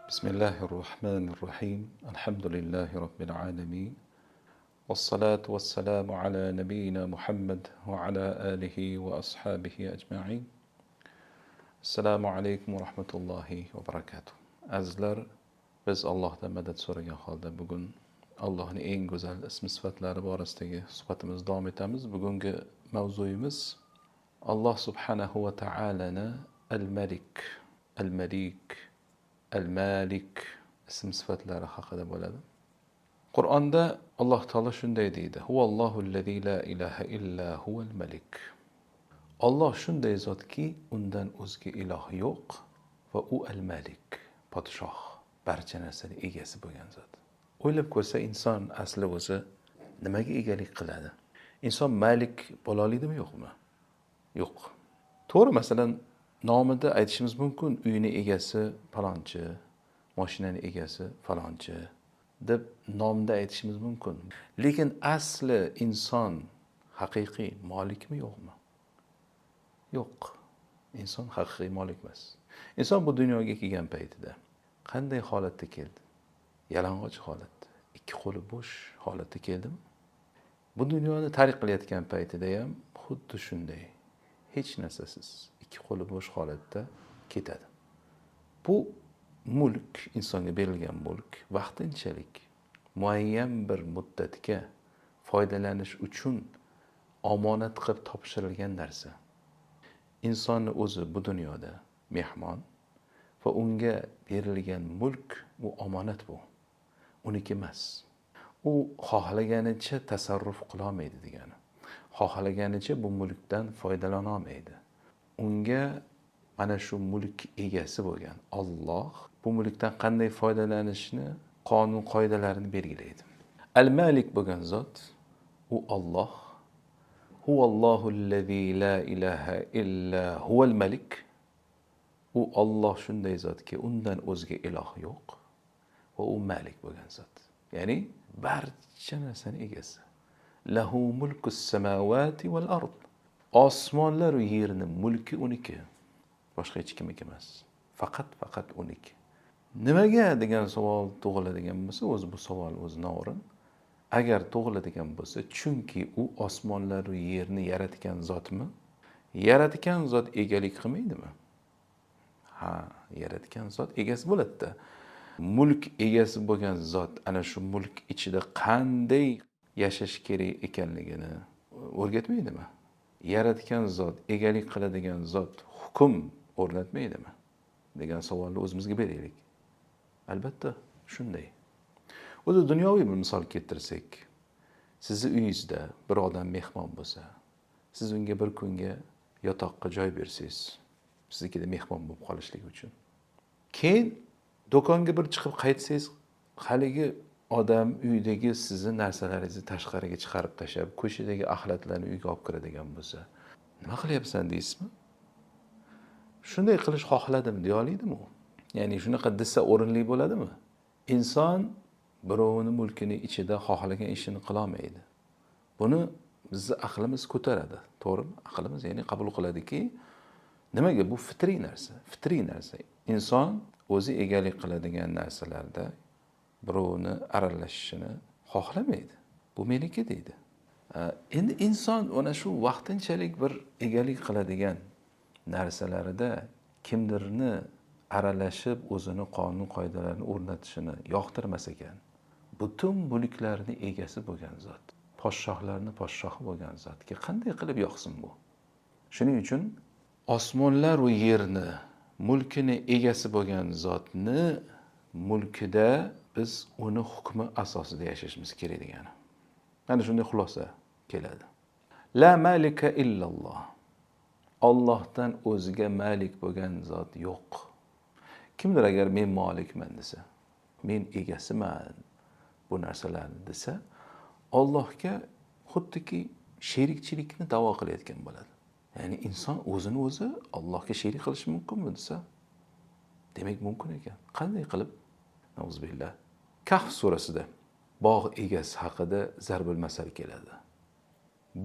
Bismillahi rohmanir rohim. Alhamdulillahi robbil alamin. Vassalatu vassalamu ala nabiyyina Muhammad va ala alihi va ashabihi ajma'in. Assalomu alaykum va rahmatullohi va barakatuh. Azizlar, biz Allohdan madad so'ragan holda bugun Allohning eng go'zal ism sifatlari borasidagi suhbatimizni davom etamiz. Bugungi mavzuyimiz Alloh subhanahu va taolani Al-Malik, Al-Malik, Al-Malik ism sifatlari haqida bo'ladi. Qur'onda Alloh taolo shunday deydi: Huvallohu allazi la ilaha illa huval malik. Alloh shunday zotki, undan o'zga iloh yo'q va u al-Malik, podshoh, barcha narsani egasi bo'lgan zot. O'ylab ko'rsa, inson asli o'zi nimaga egalik qiladi? Inson malik bo'la oladimi, yo'qmi? Yo'q. To'g'ri, masalan, nomida aytishimiz mumkin, uyini egasi falonchi, mashinani egasi falonchi deb nomda aytishimiz mumkin. Lekin asli inson haqiqiy molikmi, yo'qmi? Yo'q. Inson haqiqiy molik emas. Inson bu dunyoga kelgan paytida qanday holatda keldi? Yalang'och holatda, ikki qo'li bo'sh holatda keldimi? Bu dunyoni tark qilayotgan paytida ham xuddi shunday, hech narsasiz, ikki qo'li bo'sh holatda ketadi. Bu mulk, insonga berilgan mulk vaqtinchalik, muayyan bir muddatga foydalanish uchun omonat qilib topshirilgan narsa. Insonni o'zi bu dunyoda mehmon va unga berilgan mulk bu omonat, bu uniki emas. U xohlaganicha tasarruf qila olmaydi degani. Xohlaganicha bu mulkdan foydalana olmaydi. Unga mana shu mulk egasi bo'lgan Alloh bu mulkdan qanday foydalanishni qonun qoidalarini belgilaydi. Al-Malik bo'lgan zot u Alloh. Huvallohu allazi la ilaha illa huval malik. U Alloh shunday zotki, undan o'zga iloh yo'q va u malik bo'lgan zot. Ya'ni barcha narsani egasi. Lahu mulkus samawati val ard. Osmonlar va yerni mulki uniki. Boshqa hech kimniki emas. Faqat uniki. Nimaga degan savol tug'iladigan bo'lsa, o'zi bu savol o'zi noo'rin. Agar tug'iladigan bo'lsa, chunki u osmonlar va yerni yaratgan zotmi? Yaratgan zot egalik qilmaydimi? Ha, yaratgan zot egasi bo'ladi-da. Mulk egasi bo'lgan zot ana shu mulk ichida qanday yashash kerak ekanligini o'rgatmaydimi? Yaratgan zot, egalik qiladigan zot hukm o'rnatmaydimi? Degan savolni o'zimizga beraylik. Albatta, shunday. O'zi dunyoviy bir misol keltirsak, sizni uyingizda bir odam mehmon bo'lsa, siz unga bir kunga yotoqqa joy bersangiz, siznikida mehmon bo'lib qolishligi uchun. Keyin do'konga bir chiqib qaytsangiz, haligi odam uydagi sizni narsalaringizni tashqariga chiqarib tashlab, ko'chadagi axlatlarni uyga olib kiradigan bo'lsa, nima qilyapsan deysizmi? Shunday qilish xohladim deya olaydimi u? Ya'ni shunaqa desa o'rinli bo'ladimi? Inson birovini mulkini ichida xohlagan ishini qila olmaydi. Buni bizni aqlimiz ko'taradi, to'g'rimi? Aqlimiz ya'ni qabul qiladiki, nimaga bu fitriy narsa, fitriy narsa. Inson o'zi egalik qiladigan narsalarda birovni aralashishini xohlamaydi. Bu meniki deydi. Endi inson ana shu vaqtinchalik bir egalik qiladigan narsalarida kimdirni aralashib o'zini qonun qoidalarini o'rnatishini yoqtirmas ekan, butun mulklarni egasi bo'lgan zot, podshohlarni podshohi bo'lgan zotga qanday qilib yoqsin bu? Shuning uchun osmonlar va yerni mulkini egasi bo'lgan zotni mulkida biz uni hukmi asosida yashashimiz kerak degani. Mana shunday xulosa keladi. La malika illalloh. Allohdan o'zga malik bo'lgan zot yo'q. Kimdir agar men malikman desa, men egasiman bu narsalarni desa, Allohga xuddiki sherikchilikni da'vo qilayotgan bo'ladi. Ya'ni inson o'zini o'zi Allohga sherik qilishi mumkinmi desa, demak mumkin ekan. Qanday qilib? Nauzubillah. Kahf surasida bog' egasi haqida zarbul masal keladi.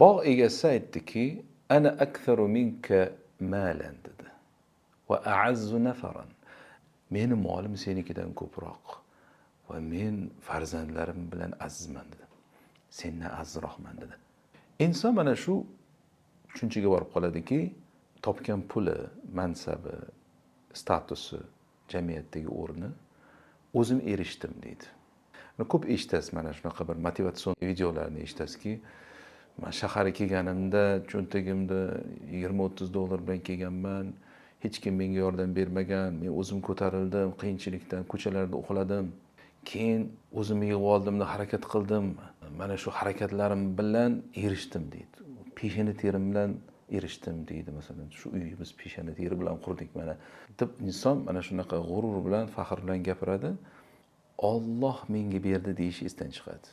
Bog' egasi aytdiki, ana aktharu minka malan dedi. Va a'azzu nafaran. Meni molim senikidan ko'proq va men farzandlarim bilan azizman dedi. Sendan azizroqman dedi. Inson mana shu tushunchaga borib qoladiki, topgan puli, mansabi, statusi, jamiyatdagi o'rni o'zim erishdim deydi. Ko'p eshitasiz mana shunaqa bir motivatsion videolarni eshitasizki, man shaharga kelganimda cho'ntagimda 20-30 dollar bilan kelganman, hech kim menga yordam bermagan, men o'zim ko'tarildim, qiyinchilikdan ko'chalarda uxladim. Keyin o'zimni yig'ib oldimda harakat qildim, mana shu harakatlarim bilan erishdim deydi. Peshona terim bilan erishdim deydi, masalan, shu uyni biz peshona teri bilan qurdik mana deb inson mana shunaqa g'urur bilan, faxr bilan gapiradi. Olloh menga berdi deyish esdan chiqadi.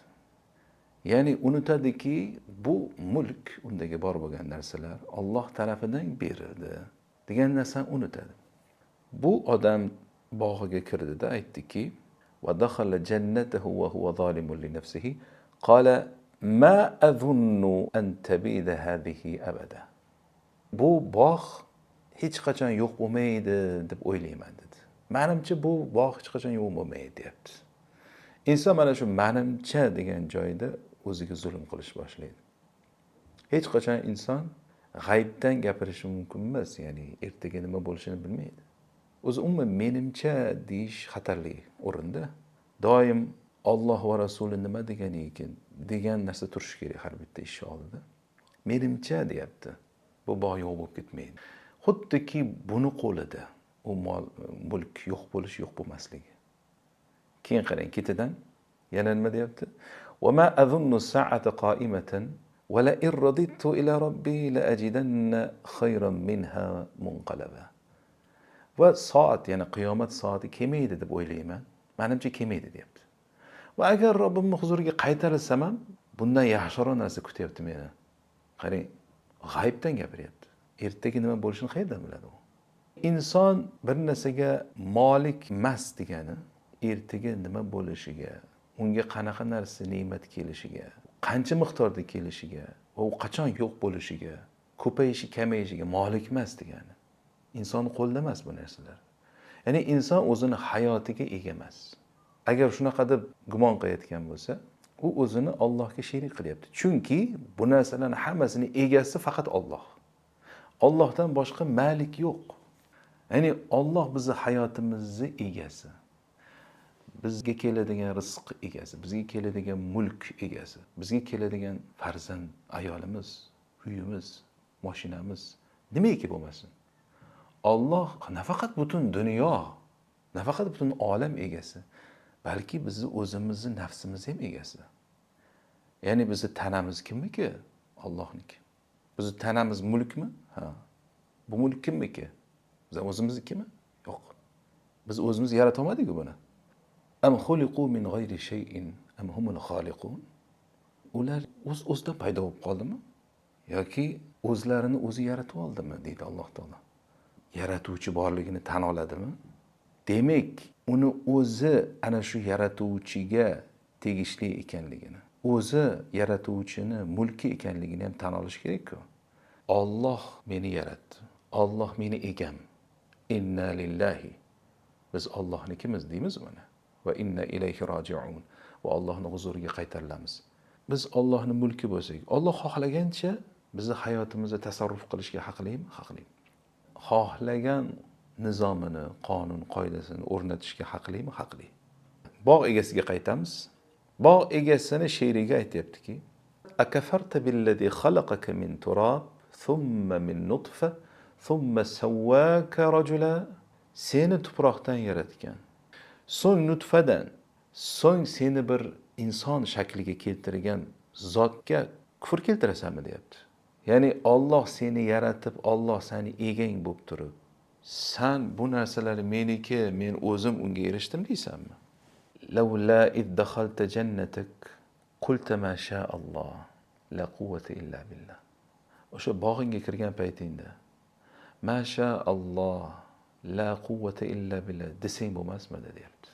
Ya'ni unutadiki, bu mulk, undagi bor bo'lgan narsalar Alloh tarafidan berildi degan narsani unutadi. Bu odam bog'iga kirdida aytdiki, va dakhala jannatahu va huwa zalimun li nafsihi qala ma azunnu an tabida hadhihi abada. Bu bog' hech qachon yo'q bo'lmaydi deb o'ylayman dedi. Menimcha bu bog' hech qachon yo'q bo'lmaydi deyapti. Inson mana shu menimcha degan joyda o'ziga zulm qilish boshlaydi. Hech qachon inson g'aybdan gapirishi mumkin emas, ya'ni ertaga nima bo'lishini bilmaydi. O'zi umuman menimcha deyish xatarli o'rinda. Doim Alloh va Rasuli nima degan ekan degan narsa turishi kerak har bitta ish oldida. Menimcha deyapti. Bu bog' yo'q bo'lib ketmaydi. Xuddiki buni qo'lida u mol mulk yo'q bo'lish, yo'q bo'lmasligi. Keyin qarang, ketidan yana nima deyapti? Va ma azunnu sa'ata qa'imatan va la in radittu ila robbi la ajidanna khayran minha munqalaba. Va soat, ya'ni qiyomat soati kelmaydi deb o'ylayman. Menimcha kelmaydi deyapti. Va agar Robbimning huzuriga qaytarilsam ham, bundan yaxshiroq narsa kutyapti meni. Qarang, g'aybdan gapiryapti. Ertaga nima bo'lishini qayerdan biladi u? Inson bir narsaga molik emas degani, ertaga nima bo'lishiga, unga qanaqa narsa ne'mat kelishiga, qancha miqdorda kelishiga va u qachon yo'q bo'lishiga, ko'payishi, kamayishiga molik emas degani. Inson qo'lida emas bu narsalar. Ya'ni inson o'zini hayotiga ega emas. Agar shunaqa deb gumon qilayotgan bo'lsa, u o'zini Allohga sherik qilyapti. Chunki bu narsalarning hammasini egasi faqat Alloh. Allohdan boshqa malik yo'q. Ya'ni Alloh bizni hayotimizni egasi. Bizga keladigan rizq egasi, bizga keladigan mulk egasi, bizga keladigan farzand, ayolimiz, uyimiz, mashinamiz, nimaiki bo'lmasin. Alloh nafaqat butun dunyo, nafaqat butun olam egasi, balki bizni o'zimizni nafsimiz ham egasi. Ya'ni bizni tanamiz kimniki? Allohniki. Bizni tanamiz mulkmi? Ha. Bu mulk kimniki? Biz o'zimiznikimi? Yo'q. Biz o'zimiz yarata olmadik-ku buni. Am xuliqu min g'ayri shay'in am humul xoliqun? Ular o'z-o'zidan paydo bo'lib qoldimi? Yoki o'zlarini o'zi yaratib oldimi, deydi Alloh taolo. Yaratuvchi borligini tan oladimi? Demak, uni o'zi ana shu yaratuvchiga tegishli ekanligini, o'zi yaratuvchini mulki ekanligini ham tan olish kerak-ku. Alloh meni yaratdi. Alloh meni egam. Inna lillahi. Biz Allohnikimiz deymiz mana. Va inna ilayhi roji'un. Va Allohning huzuriga qaytarilamiz. Biz Allohning mulki bo'lsak, Alloh xohlagancha bizni hayotimizda tasarruf qilishga haqlimi? Haqli. Xohlagan nizomini, qonun, qoidasini o'rnatishga haqlimi? Haqli. Bog' egasiga qaytamiz. Bog' egasini she'riga aytyaptiki: Akafarta billazi xalaqaka min turab, thumma min nutfa, thumma sawwaka rajula. Seni tuproqdan yaratgan, so'ng nutfadan, so'ng seni bir inson shakliga keltirgan zotga kufr keltirasanmi deyapti. Ya'ni Alloh seni yaratib, Alloh seni egang bo'lib turib, san bu narsalar meniki, men o'zim unga erishdim deysanmi? Lavla id dakhalta jannatak qulta ma sha Alloh la quvvata illa billah. O'sha bog'ingga kirgan paytingda ma sha Alloh la quvvata illa billah desang bo'lmasmidi deyapti.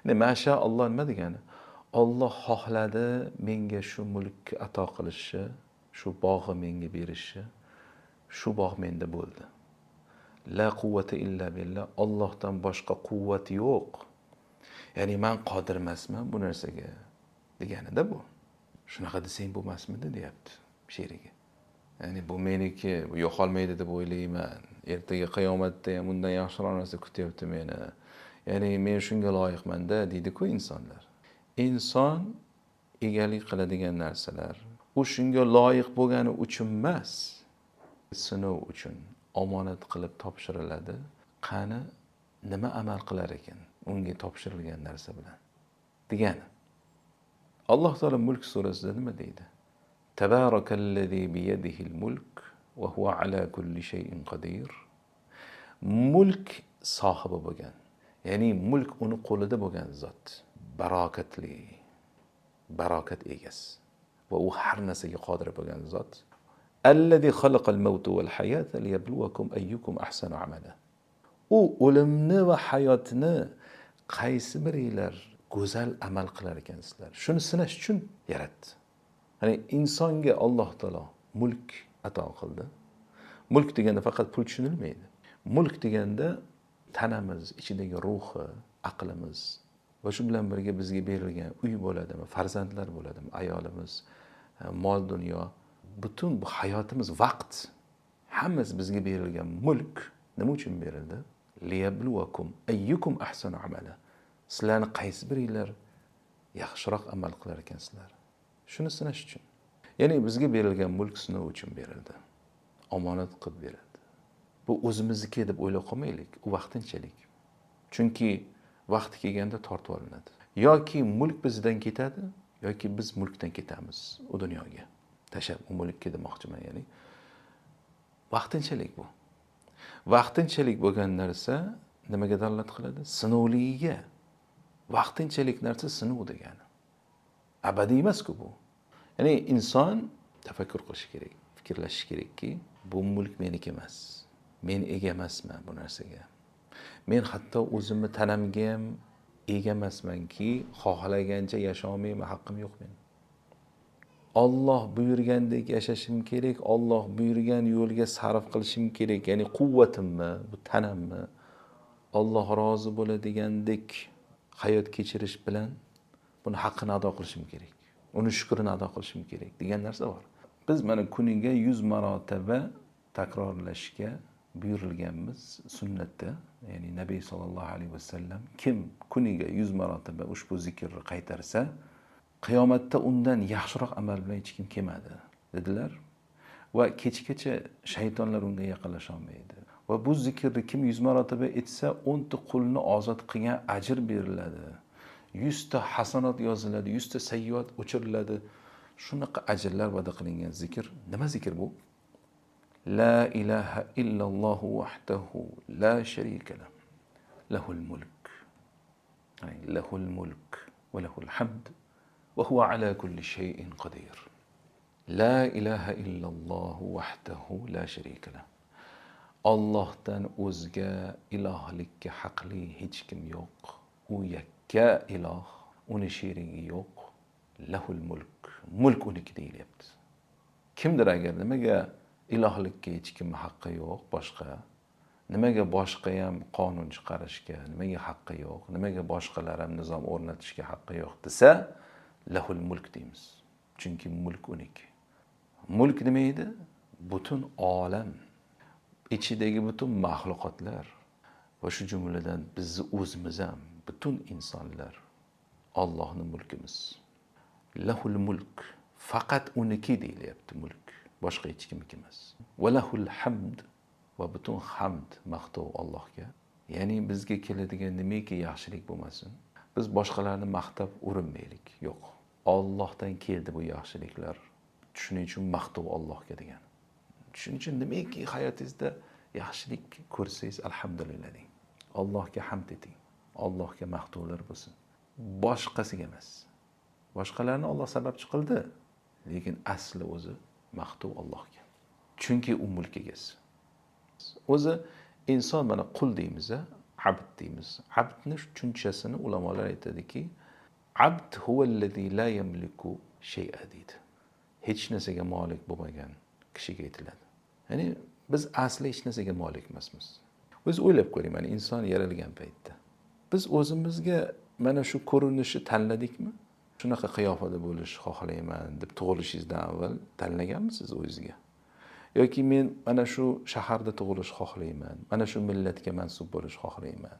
Ne ma sha Alloh nima degani? Alloh xohladi menga shu mulkni ato qilishi, shu bog'i menga berishi, shu bog' menda bo'ldi. La quvvata illa billah, Allohdan boshqa quvvat yo'q. Ya'ni man qodir emasman bu narsaga deganida bu. Shunaqa desang bo'lmasmidi deyapti sherigi. Ya'ni bu meniki, bu yo'qolmaydi deb o'ylayman. Ertaga qiyomatda ham undan yaxshiroq narsa kutyapti meni. Ya'ni men shunga loyiqman-da deydi-ku insonlar. Inson egalik qiladigan narsalar u shunga loyiq bo'lgani uchun emas, sinov uchun omonat qilib topshiriladi. Qani nima amal qilar ekan unga topshirilgan narsa bilan degani. Alloh taolo Mulk surasida nima deydi? Tabarakallazi biyadihil mulk va huva ala kulli shay'in qodir. Mulk sohibi bo'lgan, ya'ni mulk uni qo'lida bo'lgan zot, barokatli, barokat egasi va u har narsaga qodir bo'lgan zot. Allazi xalaqal mawta val hayata liyabluwakum ayyukum ahsanu amala. U o'limni va hayotni qaysi biringlar go'zal amal qilar ekansizlar, shuni sinash uchun yaratdi. Ya'ni insonga Alloh taolo mulk ato qildi. Mulk deganda faqat pul tushunilmaydi. Mulk deganda tanamiz ichidagi ruhi, aqlimiz va shu bilan birga bizga berilgan uy bo'ladimi, farzandlar bo'ladimi, ayolimiz, mol dunyo, butun bu hayotimiz, vaqt, hammasi bizga berilgan mulk nima uchun berildi? Liyabluwakum ayyukum ahsanu amala. Sizlarni qaysi biringlar yaxshiroq amal qilar ekansizlar, shuni sinash uchun. Ya'ni bizga berilgan mulk sinov uchun berildi. Omonat qilib berildi. Bu o'zimizniki deb o'ylab qolmaylik, u vaqtinchalik. Chunki vaqti kelganda tortib olinadi. Yoki mulk bizdan ketadi, yoki biz mulkdan ketamiz u dunyoga. Tashlab u mulkka demoqchiman, ya'ni vaqtinchalik bu. Vaqtinchalik bo'lgan narsa nimaga dalolat qiladi? Sinovligiga. Vaqtinchalik narsa sinov degani. Abadiy emas-ku bu. Ya'ni inson tafakkur qilishi kerak, fikrlashishi kerakki, bu mulk meniki emas. Men ega emasman bu narsaga. Men hatto o'zimni tanamga ham ega emasmanki, xohlagancha yasha olmayman, haqqim yo'q meni. Alloh buyurgandek yashashim kerak, Alloh buyurgan yo'lga sarf qilishim kerak, ya'ni quvvatimni, bu tanamni Alloh rozi bo'ladigandek hayot kechirish bilan buni haqqini ado qilishim kerak. Uni shukrini ado qilishim kerak degan narsa bor. Biz mana kuniga 100 marotaba takrorlashga buyurilganmiz sunnatda. Ya'ni Nabiy sallallohu alayhi vasallam kim kuniga 100 marotaba ushbu zikrni qaytarsa, qiyomatda undan yaxshiroq amal bilan hech kim kelmadi dedilar. Va kechgacha shaytonlar unga yaqinlasha olmaydi. Va bu zikrni kim 100 marotaba etsa, 10 ta qulni ozod qilgan ajr beriladi. 100 ta hasanot yoziladi, 100 ta sayyiot o'chiriladi. Shunaqa ajrlar va'da qilingan zikr. Nima zikr bu? La ilaha illallohu wahdahu la sharika lah. Lahul mulk. Lahul mulk va lahul hamd va huwa ala kulli shay'in qadir. La ilaha illallohu wahdahu la sharika lah. Allohdan o'zga ilohlikka haqli hech kim yo'q. U yakka iloh, uni sherigi yo'q. Lahul mulk. Mulk uniki deyilyapti. Kimdir agar nimaga ilohlikka hech kimning haqqi yo'q, boshqa, nimaga boshqa ham qonun chiqarishga, nimaga haqqi yo'q, nimaga boshqalar ham nizom o'rnatishga haqqi yo'q desa, lahul mulk deymiz. Chunki mulk uniki. Mulk nima edi? Butun olam, ichidagi butun maxluqotlar va shu jumladan bizni o'zimiz ham, butun insonlar Allohning mulkimiz. Lahul mulk, faqat uniki deyilyapti mulk, boshqa hech kimniki emas. Va lahul hamd, va butun hamd maqtov Allohga. Ya'ni bizga keladigan nimaki yaxshilik bo'lmasin, biz boshqalarni maqtab urinmaylik. Yo'q. Allohdan keldi bu yaxshiliklar. Shuning uchun maqtov Allohga degan. Shuning uchun nimaki hayotingizda yaxshilik ko'rsangiz, alhamdulillah deng. Allohga hamd eting. Allohga maqtovlar bo'lsin. Boshqasiga emas. Boshqalarni Alloh sababchi qildi, lekin asli o'zi maqtov Allohga. Chunki u mulk egasi. O'zi inson mana qul deymiz, abd deymiz. Abdni tushunchasini ulamolar aytadiki, abd huvallazi la yamliku shay'a deydi. Hech narsaga molik bo'lmagan kishiga aytiladi. Ya'ni biz asli hech narsaga molik emasmiz. Biz o'ylab ko'ring, mana inson yaralgan paytda biz o'zimizga mana shu ko'rinishni tanladikmi? Shunaqa qiyofada bo'lishni xohlayman deb tug'ilishingizdan avval tanlaganmisiz o'zingizga? Yoki men mana shu shaharda tug'ilishni xohlayman, mana shu millatga mansub bo'lishni xohlayman,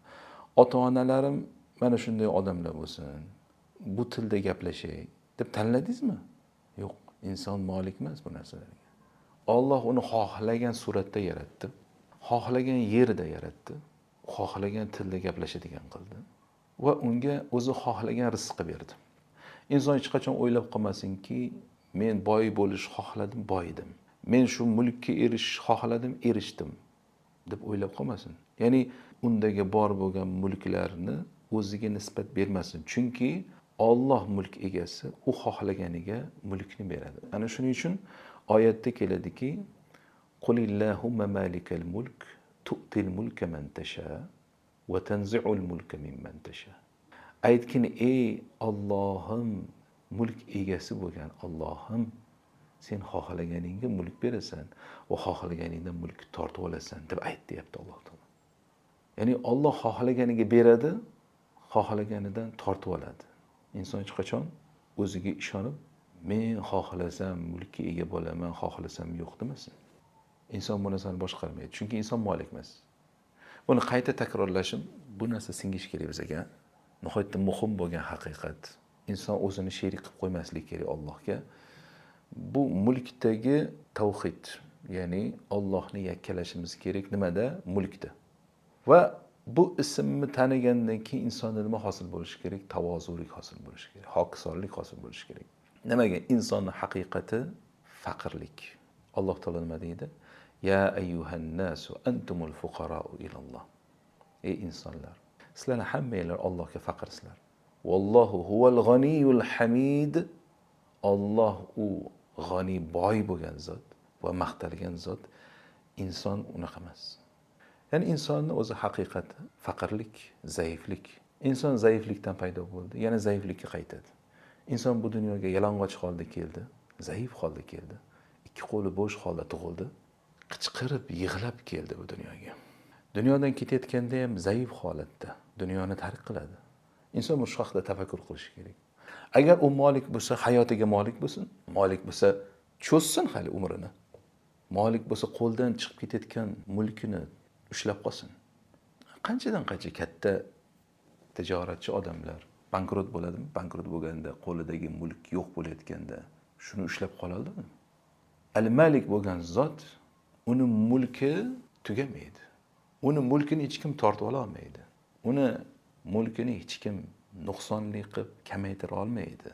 ota-onalarim mana shunday odamlar bo'lsin, bu tilda gaplashay deb tanladingizmi? Yo'q, inson molik emas bu narsalarga. Alloh uni xohlagan suratda yaratdi, xohlagan yerda yaratdi, xohlagan tilda gaplashadigan qildi va unga o'zi xohlagan rizqni berdi. Inson hech qachon o'ylab qolmasinki, men boy bo'lish xohladim, boydim. Men shu mulkka erishish xohladim, erishdim deb o'ylab qolmasin. Ya'ni undagi bor bo'lgan mulklarni o'ziga nisbat bermasin. Chunki Alloh mulk egasi, u xohlaganiga mulkni beradi. Ana shuning uchun oyatda keladiki, Qulillahumma malikal mulk tu'til mulka man tasha va tanzi'ul mulka mimman tasha. Aytgin, ey Allohim, mulk egasi bo'lgan Allohim, sen xohlaganingga mulk berasan va xohlaganingdan mulkni tortib olasan deb ayt deyapti Alloh taolo. Ya'ni Alloh xohlaganiga beradi, xohlaganidan tortib oladi. Inson hech qachon o'ziga ishonib, men xohlasam mulkka ega bo'laman, xohlasam yo'q demasin. Inson bu narsani boshqarmaydi, chunki inson molik emas. Buni qayta takrorlashim, bu narsa singishi kerak bizga. Nihoyatda muhim bo'lgan haqiqat. Inson o'zini sherik qilib qo'ymasligi kerak Allohga. Bu mulkdagi tavhid, ya'ni Allohni yakkalashimiz kerak nimada? Mulkda. Va bu ismni tanigandan keyin insonda nima hosil bo'lishi kerak? Tavozulik hosil bo'lishi kerak, hokisorlik hosil bo'lishi kerak. Nimaga? Insonning haqiqati faqirlik. Alloh taolo nima deydi? Ya ayyuhan nasu antumul fuqara'u ilalloh. Ey insonlar, sizlar hammanglar Allohga faqirsizlar. Vallohu huval g'aniyul hamid. Alloh u g'aniy, boy bo'lgan zot va maqtalgan zot. Inson unaqa emas. Ya'ni insonning o'zi haqiqati faqirlik, zaiflik. Inson zaiflikdan paydo bo'ldi, yana zaiflikka qaytadi. Inson bu dunyoga yalang'och holda keldi, zaif holda keldi, ikki qo'li bo'sh holda tug'ildi, qichqirib yig'lab keldi bu dunyoga. Dunyodan ketayotganda ham zaif holatda dunyoni tark qiladi. Inson bu haqda tafakkur qilishi kerak. Agar u molik bo'lsa, hayotiga molik bo'lsin, molik bo'lsa cho'zsin hali umrini. Molik bo'lsa qo'ldan chiqib ketayotgan mulkini ushlab qolsin. Qanchadan qancha katta tijoratchi odamlar bankrot bo'ladimi? Bankrot bo'lganda qo'lidagi mulk yo'q bo'layotganda shuni ushlab qoladimi? Al-Malik bo'lgan zot, uni mulki tugamaydi. Uni mulkini hech kim tortib ola olmaydi. Uni mulkini hech kim nuqsonli qilib kamaytira olmaydi.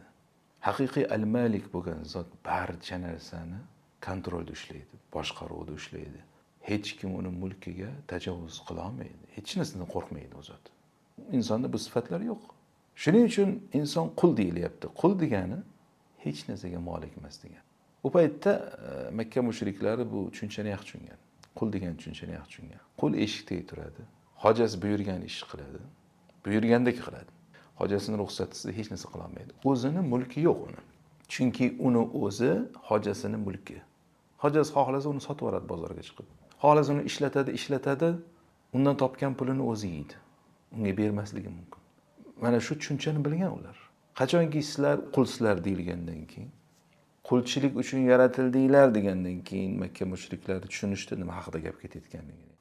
Haqiqiy Al-Malik bo'lgan zot barcha narsani kontrolda ushlaydi, boshqaruvda ushlaydi. Hech kim uni mulkiga tajovuz qila olmaydi. Hech narsadan qo'rqmaydi u zot. Insonda bu sifatlar yo'q. Shuning uchun inson qul deyilyapti. Qul degani hech narsaga molik emas degan. U paytda Makka mushriklari bu tushunchani yaxshi tushungan. Qul degan tushunchani yaxshi tushungan. Qul eshikda turadi. Hojasi buyurgan ish qiladi. Buyurgandek qiladi. Hojasini ruxsatisiz hech narsa qila olmaydi. O'zini mulki yo'q uni. Chunki uni o'zi hojasini mulki. Hojasi xohlasa uni sotib yuboradi bozorga chiqib. Xohlasa uni ishlatadi, undan topgan pulini o'zi yeydi. Unga bermasligi mumkin. Mana shu tushunchani bilgan ular. Qachonki sizlar qulsizlar deyilgandan keyin, qulchilik uchun yaratildinglar degandan keyin Makka mushriklari tushunishdi nima haqida gap ketayotganligini.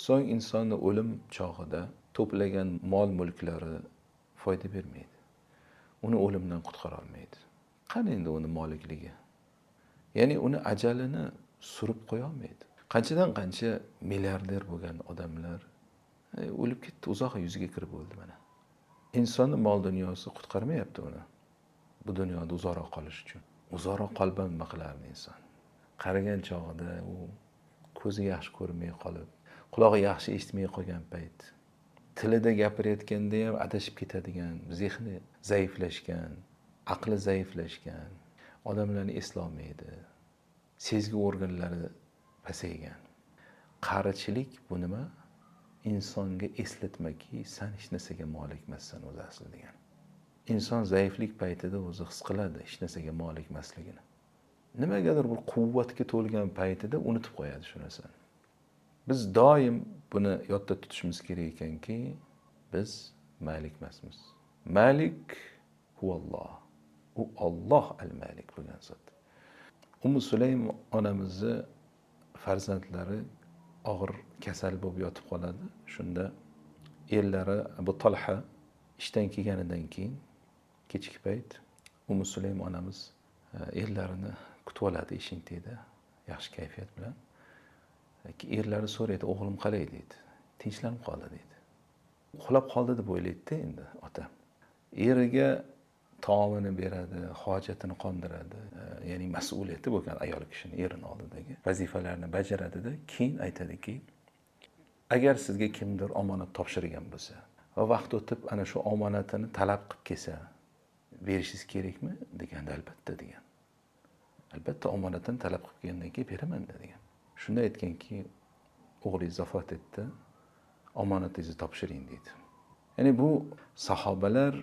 So'ng insonni o'lim chog'ida to'plagan mol mulklari foyda bermaydi. Uni o'limdan qutqara olmaydi. Qani endi uni molikligi? Ya'ni uni ajalini surib qo'ya olmaydi. Qanchadan qancha milliarder bo'lgan odamlar o'lib ketdi, uzoq yuziga kirib bo'ldi mana. Insonni mol dunyosi qutqarmayapti uni. Bu dunyoda uzoqroq qolish uchun. Uzoqroq qolib nima qilardi inson? Qaragan chog'ida u ko'zi yaxshi ko'rmay qolib, qulog'i yaxshi eshitmay qolgan payt, tilida gapirayotganda ham adashib ketadigan, zehni zaiflashgan, aqli zaiflashgan, odamlarni eslolmaydi, sezgi organlari pasaygan. Qarichilik bu nima? Insonga eslatmaki, sen hech narsaga molik emassan o'zi asli degan. Inson zaiflik paytida o'zi his qiladi hech narsaga molik emasligini. Nimagadir bir quvvatga to'lgan paytida unutib qo'yadi shu narsani. Biz doim buni yodda tutishimiz kerak ekanki, biz malik emasmiz. Malik huvalloh. U Alloh al-Malik bo'lgan zot. Ummu Sulaym onamizni farzandlari og'ir kasal bo'lib yotib qoladi. Shunda erlari Abu Talha ishdan kelganidan keyin kechki payt Ummu Sulaym onamiz erlarini kutib oladi eshik tagida yaxshi kayfiyat bilan. Erlari so'raydi, o'g'lim qalay deydi. Tinchlanib qoldi deydi. Uxlab qoldi deb o'ylaydi endi ota. Eriga taomini beradi, hojatini qondiradi, ya'ni mas'uliyati bo'lgan ayol kishini erini oldidagi vazifalarni bajaradida, keyin aytadiki, agar sizga kimdir omonat topshirgan bo'lsa va vaqt o'tib ana shu omonatini talab qilib kelsa, berishingiz kerakmi deganda, albatta degan. Albatta omonatini talab qilib kelgandan keyin beraman degan. Shunda aytganki, o'g'lingiz vafot etdi, omonatingizni topshiring deydi. Ya'ni bu sahobalar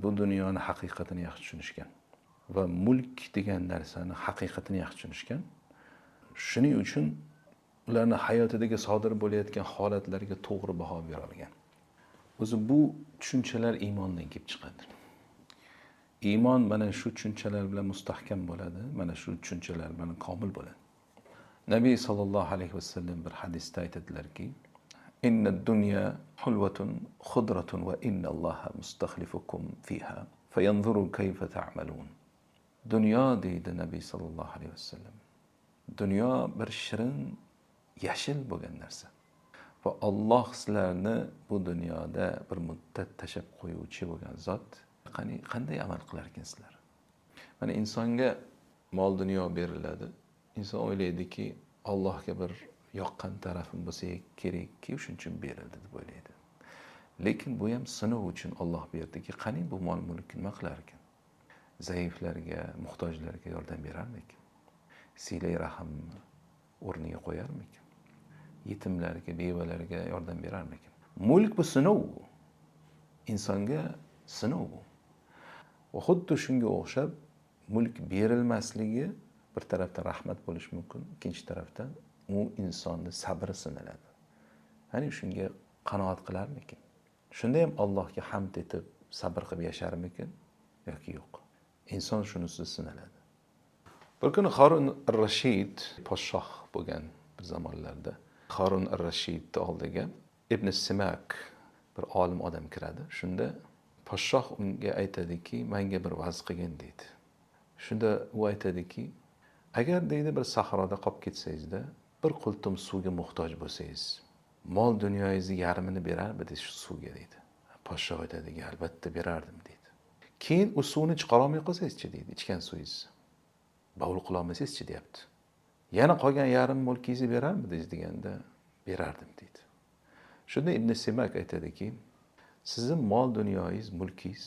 bu dunyoni haqiqatini yaxshi tushunishgan va mulk degan narsani haqiqatini yaxshi tushunishgan. Shuning uchun ularning hayotidagi sodir bo'layotgan holatlarga to'g'ri baho bera olgan. O'zi bu tushunchalar iymondan kelib chiqadi. Iymon mana shu tushunchalar bilan mustahkam bo'ladi, mana shu tushunchalar bilan komil bo'ladi. Nabiy sallallohu alayhi vasallam bir hadisda aytadilarki, inna ad-dunya hulvatun khudratun va inna Alloha mustakhlifukum fiha fayanzuru kayfa ta'malun. Dunyo deydi Nabiy sallallohu alayhi vasallam. Dunyo bir shirin, yashil bo'lgan narsa. Va Alloh sizlarni bu dunyoda bir muddat tashab qo'yuvchi bo'lgan zot. Qanday amal qilar ekansizlar? Mana insonga mol dunyo beriladi. Inson o'ylaydiki, Allohga bir yoqqan tarafim bo'lsa kerakki, shuning uchun berildi deb o'ylaydi. Lekin bu ham sinov uchun Alloh berdiki, qani bu mol mulk nima qilar ekan? Zaiflarga, muhtojlarga yordam berarmikin? Silai rahmni o'rniga qo'yarmikin? Yetimlarga, bevalarga yordam berarmikin? Mulk bu sinov. Insonga sinov. Va xuddi shunga o'xshab mulk berilmasligi bir tarafdan rahmat bo'lishi mumkin, ikkinchi tarafdan u insonni sabri sinaladi. Ya'ni shunga qanoat qilarmikin? Shunda ham Allohga hamd etib, sabr qilib yasharmikin yoki yo'q? Inson shunisi sinaladi. Bir kuni Harun ar-Rashid podshoh bo'lgan bir zamonlarda Harun ar-Rashid oldiga Ibn Simak bir olim odam kiradi. Shunda podshoh unga aytadiki, menga bir vaz qilgin deydi. Shunda u aytadiki, agar deydi bir sahroda qolib ketsangizda, bir qultum suvga muhtoj bo'lsangiz, mol dunyoyingizni yarmini berarmidingiz shu suvga deydi. Podshoh aytadiki, albatta berardim deydi. Keyin u suvni chiqara olmay qolsangizchi deydi, ichgan suvingizni. Bavul qila olmasangizchi deyapti. Yana qolgan yarim mulkingizni berarmidingiz deganda, berardim deydi. Shunda Ibn Simak aytadiki, sizning mol dunyoyingiz, mulkingiz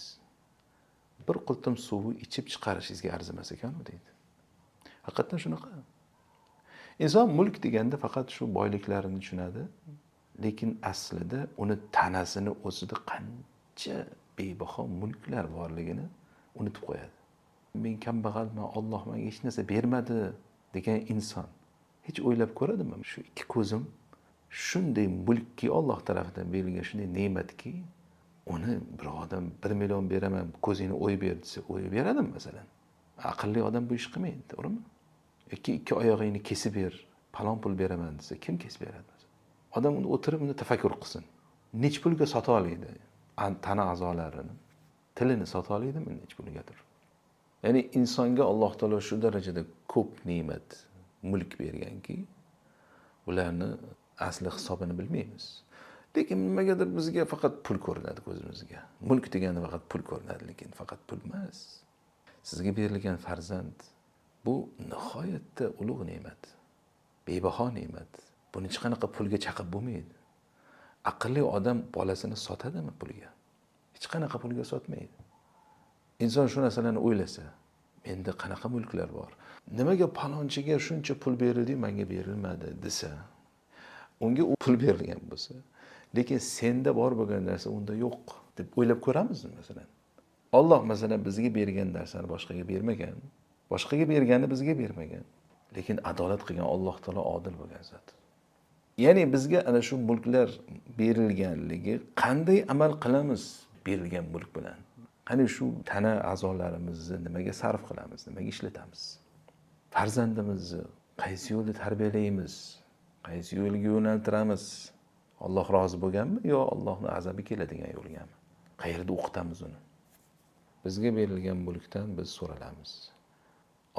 bir qultum suvni ichib chiqarishingizga arzimas ekan u deydi. Haqiqatan shunaqa. Inson mulk deganda faqat shu boyliklarini tushunadi, lekin aslida uni tanasini o'zida qancha bebaho mulklar borligini unutib qo'yadi. Men kambag'alman, Alloh menga hech narsa bermadi degan inson hech o'ylab ko'radimi? Shu ikki ko'zim shunday mulkki, Alloh tarafidan berilgan shunday ne'matki, uni bir odam 1 million beraman, ko'zingni o'yib ber desa, o'yib beradimi masalan? Aqlli odam bu ish qilmaydi, to'g'rimi? Yoki ikki oyog'ingni kesib ber, falon pul beraman desa, kim kesib beradi? Odam uni o'tirib uni tafakkur qilsin. Nech pulga sota oladi tana a'zolarini? Tilini sota oladimi nech pulgadir? Ya'ni insonga Alloh taolo shu darajada ko'p ne'mat, mulk berganki, ularni asli hisobini bilmaymiz. Lekin nimagadir bizga faqat pul ko'rinadi ko'zimizga. Mulk deganda faqat pul ko'rinadi, lekin faqat pul emas. Sizga berilgan farzand bu nihoyatda ulug' ne'mat, bebaho ne'mat. Buni hech qanaqa pulga chaqib bo'lmaydi. Aqlli odam bolasini sotadimi pulga? Hech qanaqa pulga sotmaydi. Inson shu narsalarni o'ylasa, menda qanaqa mulklar bor? Nimaga palonchiga shuncha pul berildi, menga berilmadi desa, unga u pul berilgan bo'lsa, lekin senda bor bo'lgan narsa unda yo'q deb o'ylab ko'ramizmi masalan? Alloh masalan bizga bergan narsani boshqaga bermagan, boshqaga berganni bizga bermagan. Lekin adolat qilgan Alloh taolo odil bo'lgan zot. Ya'ni bizga ana shu mulklar berilganligi, qanday amal qilamiz berilgan mulk bilan? Qani shu tana a'zolarimizni nimaga sarf qilamiz, nimaga ishlatamiz? Farzandimizni qaysi yo'lda tarbiyalaymiz, qaysi yo'lga yo'naltiramiz? Alloh rozi bo'lganmi yo Allohning azobi keladigan yo'lgami? Qayerda o'qitamiz uni? Bizga berilgan mulkdan biz so'ralamiz.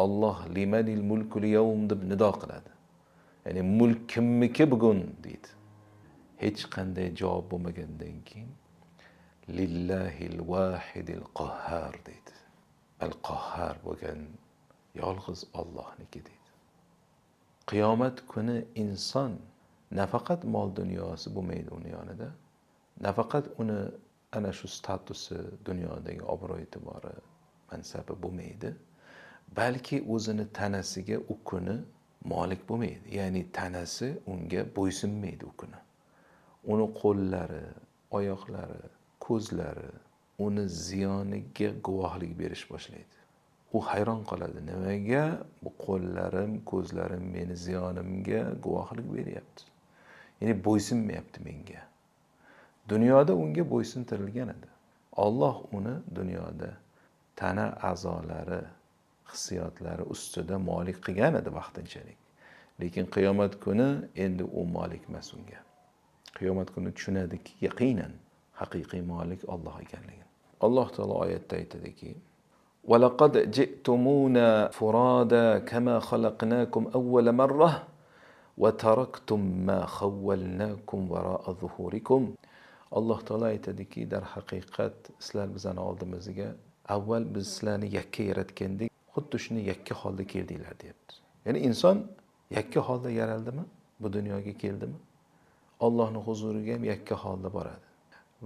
Alloh limanil mulkul yawm deb nido qiladi. Ya'ni mulk kimniki bugun deydi. Hech qanday javob bo'lmagandan keyin lillahil vahidil qahhar deydi. Al qahhar bo'lgan yolg'iz Allohniki deydi. Qiyomat kuni inson nafaqat mol dunyosi bo'lmaydi uni yonida, nafaqat uni ana shu statusi, dunyodagi obro' e'tibori, mansabi bo'lmaydi, balki o'zini tanasiga u kuni molik bo'lmaydi. Ya'ni tanasi unga bo'ysunmaydi u kuni. Uni qo'llari, oyoqlari, ko'zlari uni ziyoniga guvohlik berish boshlaydi. U hayron qoladi. Nimaga bu qo'llarim, ko'zlarim meni ziyonimga guvohlik beryapti? Ya'ni bo'ysunmayapti menga. Dunyoda unga bo'ysuntirilgan edi. Alloh uni dunyoda tana a'zolari, hissiyotlari ustida molik qilgan edi vaqtinchalik. Lekin qiyomat kuni endi u molik emas unga. Qiyomat kuni tushunadiki, yaqinan haqiqiy molik Alloh ekanligini. Alloh taolo oyatda aytadiki: "Walaqad ji'tumuna furada kama xalaqnakum awwala marra va taraktum ma khawwalnakum wara'a zuhurikum." Alloh taolo aytadiki, darhaqiqat sizlar bizani oldimizga avval biz sizlarni yakka yaratgandik, xuddi shuni yakka holda keldinglar deyapti. Ya'ni inson yakka holda yaraldimi? Bu dunyoga keldimi? Allohning huzuriga ham yakka holda boradi.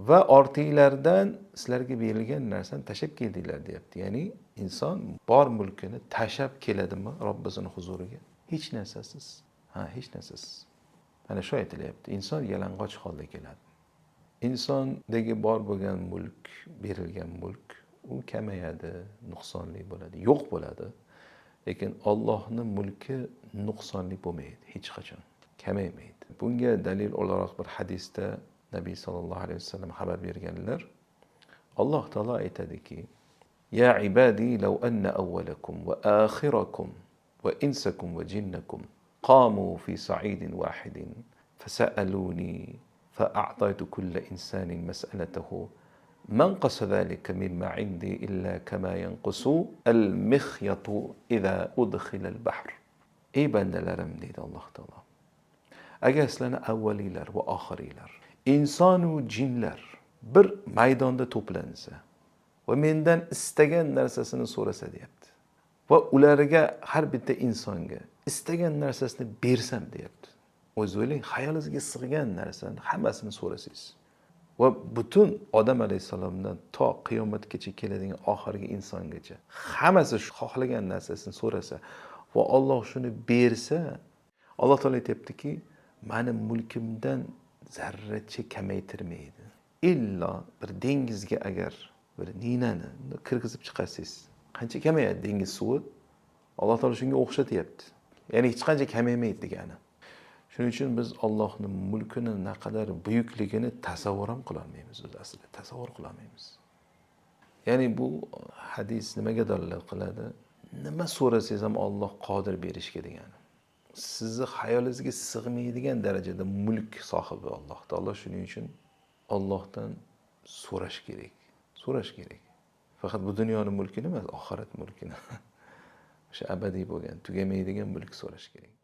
Va ortinglardan sizlarga berilgan narsani tashlab keldinglar deyapti. Ya'ni inson bor mulkini tashlab keladimi Robbisining huzuriga? Hech narsasiz. Ha, hech narsasiz. Mana shu aytilyapti. Inson yalang'och holda keladi. Insondagi bor bo'lgan mulk, berilgan mulk u kamayadi, nuqsonli bo'ladi, yo'q bo'ladi. Lekin Allohning mulki nuqsonli bo'lmaydi hech qachon, kamaymaydi. Bunga dalil o'laroq bir hadisda Nabiy sallallohu alayhi vasallam xabar berganlar. Alloh taolo aytadiki: "Ya ibadi law anna awwalakum va akhirakum va insakum va jinnakum qamu fi sa'idin wahidin fasa'aluni fa'ataytu kulla insanin mas'alatahu man qasa zalika mimma indi illa kama yanqusu al-mikhyatu idha udkhila al-bahr." Ey bandalarim, deydi Alloh taolo, agar sizlarni avvaliylar va oxiriylar, inson va jinlar bir maydonda to'plansa va mendan istagan narsasini so'rasa deyapti. Va ularga, har bitta insonga istagan narsasini bersam deyapti. O'zingiz o'ylang, xayolingizga sig'gan narsani hammasini so'rasangiz va butun odam alayhissalomdan to qiyomatgacha keladigan oxirgi insongacha hammasi shu xohlagan narsasini so'rasa va Alloh shuni bersa, Alloh taolo aytyaptiki, mani mulkimdan zarracha kamaytirmaydi. Illo bir dengizga agar bir ninani kirgizib chiqarsangiz, qancha kamayadi dengiz suvi? Alloh taolo shunga o'xshatyapti. Ya'ni hech qancha kamaymaydi degani. Shuning uchun biz Allohning mulkini naqadar buyukligini tasavvur ham qila olmaymiz, o'zi aslida tasavvur qila olmaymiz. Ya'ni bu hadis nimaga dalolat qiladi? Nima so'rasangiz ham Alloh qodir berishga degani. Sizni xayolingizga sig'maydigan darajada mulk sohibi Alloh taolo. Shuning uchun Allohdan so'rash kerak. So'rash kerak. Faqat bu dunyoning mulkini emas, oxirat mulkini. O'sha abadiy bo'lgan, tugamaydigan mulk so'rash kerak.